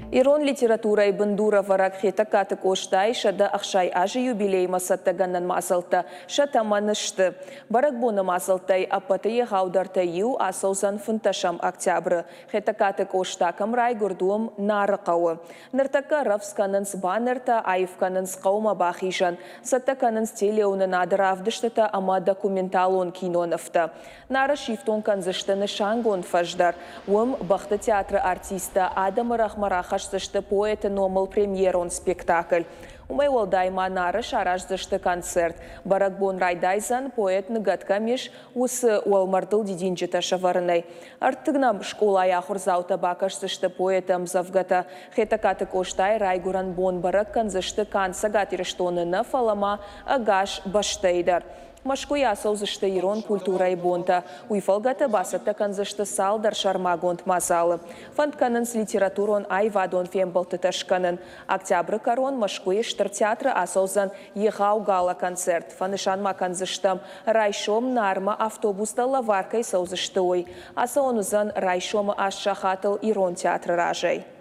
Ирон литературӕйы бындурӕвӕрӕг Хетӕгкаты Къостайы 160 азы юбилеймӕ цӕттӕгӕнӕн мадзӕлттӕ сӕ тӕмӕны сты. Бӕрӕгбоны мадзӕлттӕй ӕппӕты егъаудӕртӕй иу ацӕудзӕн фынддӕсӕм октябры. Хетӕгкаты Къоста кӕм райгуырд, уым, Нары хъӕуы. Ныртӕккӕ рӕвдз кӕнынц баннертӕ, аив кӕнынц хъӕумӕ бахизӕн, цӕттӕ кӕнынц телеуынынады равдыстытӕ ӕмӕ документалон кинонывтӕ. Нары сифтонг кӕндзысты нысангонд фӕз дӕр. Уым бӕхты театры артисттӕ адӕмы рӕгъмӕ рахӕсдзысты поэты номыл премьерон спектакль. Уымӕй уӕлдай ма Нары сараздзысты концерт. Бӕрӕгбон райдайдзӕн, поэт ныгӕд кӕм ис, уыцы уӕлмӕрдыл дидинджытӕ сӕвӕрынӕй. Ӕртыккӕм скъолайы ахуырдзаутӕ бакӕсдзысты поэты ӕмдзӕвгӕтӕ. Хетӕгкаты Къостайы райгуырӕн бон бӕрӕг кӕндзысты канд Цӕгат Ирыстоны нӕ, фӕлӕ ма ӕгас бӕстӕйы дӕр. Мӕскуыйы ацӕудзысты ирон культурӕйы бонтӕ. Уый фӕлгӕты бацӕттӕ кӕндзысты цалдӕр сӕрмагонд мадзалы. Фӕнд кӕнынц литературон-аивадон фембӕлдтытӕ скӕнын. Октябры кӕрон Мӕскуыйы Стыр театры ацӕудзӕн егъау гала-концерт. Фӕнысан ма кӕндзыстӕм, райсом Нармӕ автобустӕ лӕвар кӕй цӕудзысты, уый. Ацӕуӕн уыдзӕн райсомы аст сахатыл Ирон театры разӕй.